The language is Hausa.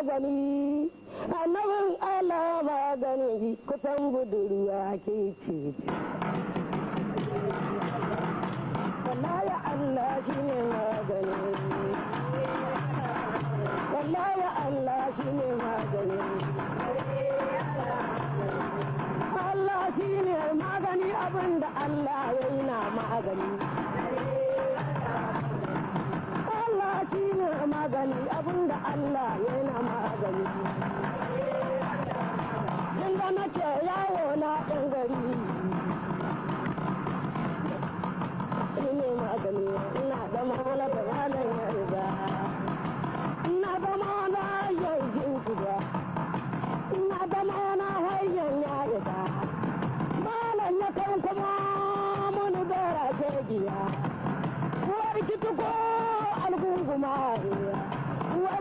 Magani, annabin Allah magani, kusan budurwa ke ce. Wallahi Allah shi ne magani. Wallahi Allah shi ne magani. Allah shi ne magani, abinda Allah ya yi na magani. Allah shi ne magani, abinda Allah ya yi na magani. Inda nake yawo na ɗan gari. Shi ne magani, ina da mahala da malam.